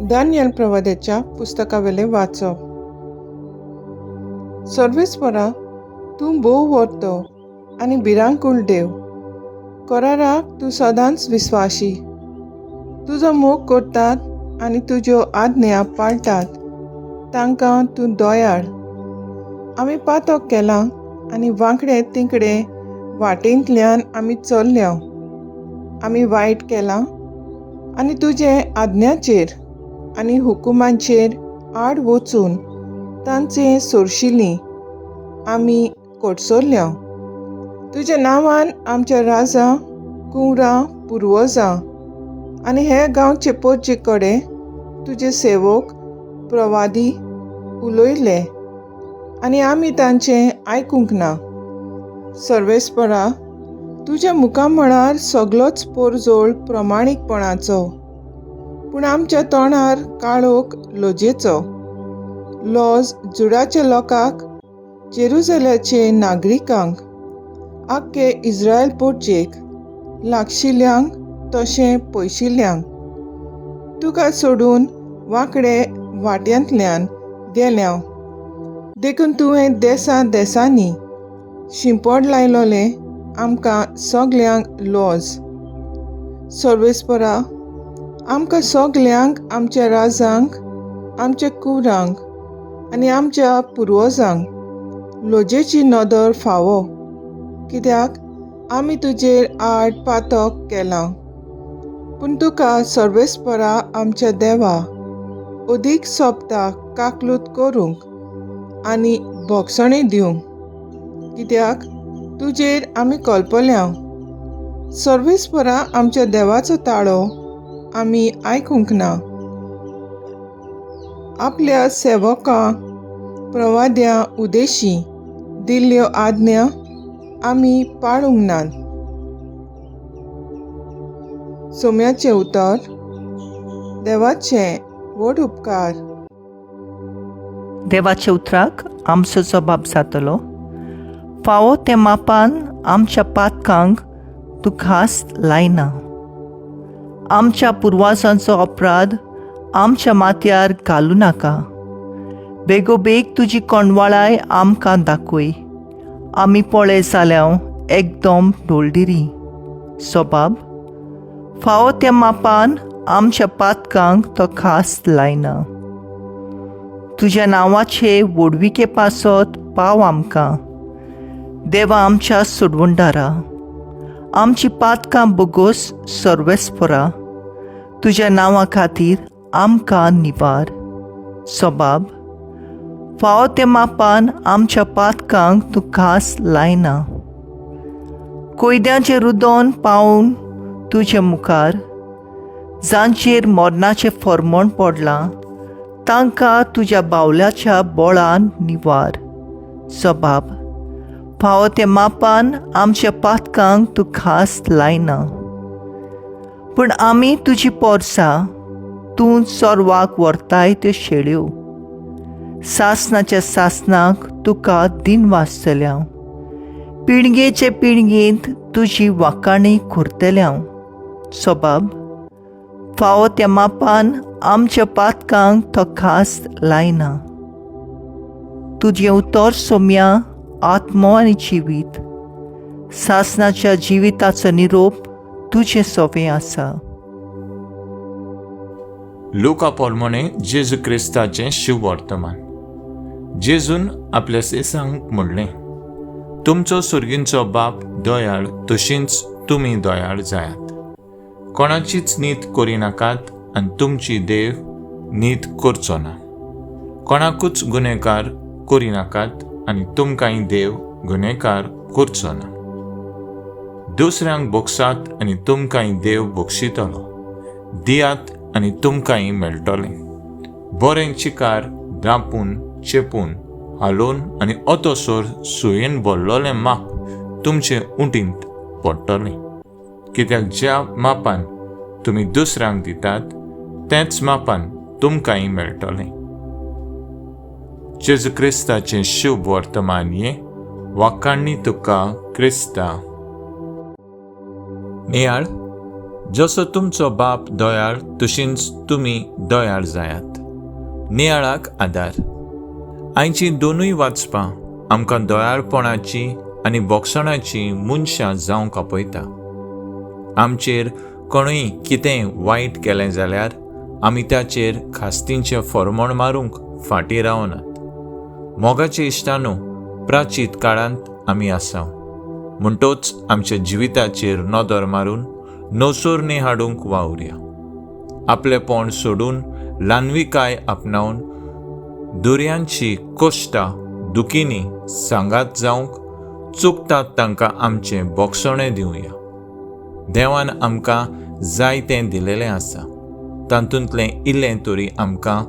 Daniel प्रवाद्याच्या पुस्तकावेलें वाचप. सर्वेस्परा, तूं भोव व्हरतो आनी भिरांकूळ देव, कराराक तूं सदांच विस्वाशी. तुजो मोग करतात आनी तुज्यो आज्ञा पाळटात तांकां तूं दयाळ. आमी पातक केलां आनी वांकडे तिकडे वाटेंतल्यान आमी चल्ल्या. आमी वायट केलां आनी तुजे आज्ञाचेर आनी हुकुमांचेर आड वचून तांचे सोरशिलीं आमी कोटसरल्या. तुज्या नांवान आमच्या राजा, कुंवरां, पुर्वजां आनी हे गांवचे पोरचे कडेन तुजे सेवक प्रवादी उलयले आनी आमी तांचें आयकूंक ना. सर्वेस्परा, तुज्या मुखामळार सगलोच पोरजोळ प्रमाणीकपणाचो, पूण आमच्या तोंडार काळोख लजेचो. लॉज जुडाच्या लोकांक, जेरुजल्याचे नागरिकांक, आख्खे इस्रायल पोरचेक, लागशिल्ल्यांक तशें पयशिल्ल्यांक, तुका सोडून वांकडे वाट्यांतल्यान गेल्या. देखून तुवें देसा देसांनी शिंपड लायलोलें आमकां सगल्यांक लॉज. सर्वेस्परा, आमकां सगल्यांक, आमच्या राजांक, आमच्या कुवरांक आनी आमच्या पुर्वजांक लजेची नदर फावो, कित्याक आमी तुजेर आड पातक केलां. पूण तुका सर्वेस्परा आमच्या देवा अदीक सोबता काकलूत करूंक आनी भोगसणी दिवंक, कित्याक तुजेर आमी कल्पल्या. सर्वेस्परा आमच्या देवाचो ताळो आमी आयकूंक ना. आपल्या सेवकां प्रवाद्यां उदेशी दिल्ल्यो आज्ञा आमी पाळूंक नात. सोम्याचें उतर. देवाचे व्हड उपकार. देवाच्या उतराक आमचो जबाब जातलो. फावो ते मापान आमच्या पातकांक तूं खास लायना. आमच्या पुर्वाजांचो अपराध आमच्या माथ्यार घालूं नाका. बेगोबेग तुजी कोंडवाळाय आमकां दाखय. आमी पळय जाल्यार एकदम डोलडिरी. सोबाब, फावो त्या मापान आमच्या पातकांक तो खास लायना. तुज्या नांवाचे व्हडविके पासत पाव आमकां देवा आमच्या सोडवणदारा. आमची पातकां बोगोस सर्वेस्परा, तुज्या नांवा खातीर आमकां निवार. सोबाब, फावो त्या मापान आमच्या पातकांक तूं खास लायना. कोयद्यांचें रुदोन पावून तुजे मुखार, जांचेर मरणाचें फर्मण पडलां तांकां तुज्या बावल्याच्या बळान निवार. सबाब, फावो त्या मापान आमच्या पातकांक तूं खास लायना. पूण आमी तुजी पोरसां, तूं चोरवाक व्हरताय त्यो शेळ्यो. सासणाच्या सासणाक तुका दिन वाचतले हांव, पिळगेचे पिळगेंत तुजी वाकाणी करतले हांव. सबाब, फावो त्या मापान आमच्या पातकांक तो खास लायना. तुजें उतर सोम्या आत्मो आनी जिवीत, सासणाच्या जिविताचो निरोप तुजें सोवें आसा. लुका पोलमोणे जेजू क्रिस्ताचें शिववर्तमान. जेजून आपल्या सेसांक म्हणलें, तुमचो सुर्गींचो बाप दयाळ तशींच तुमी दयाळ जायात. कोणाचीच नीत करिनाकात आनी तुमची देव नीत करचो ना. कोणाकूच गुन्हेकार करिनाकात आनी तुमकांय देव गुन्हेकार करचो ना. दुसऱ्यांक भोगसात आनी तुमकांय देव भोगशितलो. दियात आनी तुमकांय मेळटलें. बरें चिकार दापून चेपून हालोवन आनी अतोसर सुयेन भरलोलें माप तुमचे उंटींत पडटलें. कित्याक ज्या मापान तुमी दुसऱ्यांक दितात तेंच मापान तुमकांय मेळटलें. जेजू क्रिस्ताचें शुभ वर्तमान हें. वाकाणी तुका क्रिस्ता. नियाळ जसो तुमचो बाप दयाळ तशींच तुमी दयाळ जायात. नियाळाक आदार. आयचीं दोनूय वाचपां आमकां दयाळपणाची आनी बोगसणाची मनशां जावंक आपयता. आमचेर कोणूय कितेंय वायट केलें जाल्यार आमी ताचेर खास्तींचें फॉर्मोण मारूंक फाटीं रावनात. मोगाचे इश्टानो, प्राचीत काळांत आमी आसा म्हणटोच आमच्या जिविताचेर नदर मारून नवसोरणी हाडूंक वावुरया. आपलेपण सोडून ल्हानविकाय आपणावन दुर्यांची कश्टां दुखींनी सांगात जावंक चुकतात तांकां आमचें बोगसणें दिवया. देवान आमकां जायतें दिलेलें आसा, तातूंतलें इल्लें तरी आमकां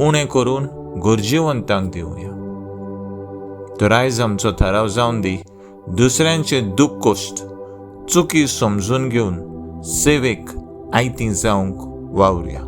उणें करून गरजेवंतांक दिवया. तर आयज आमचो थाराव जावन दी, दुसऱ्यांचें दुख्ख कश्ट चुकी समजून घेवन सेवेक आयती जावंक वावुरया.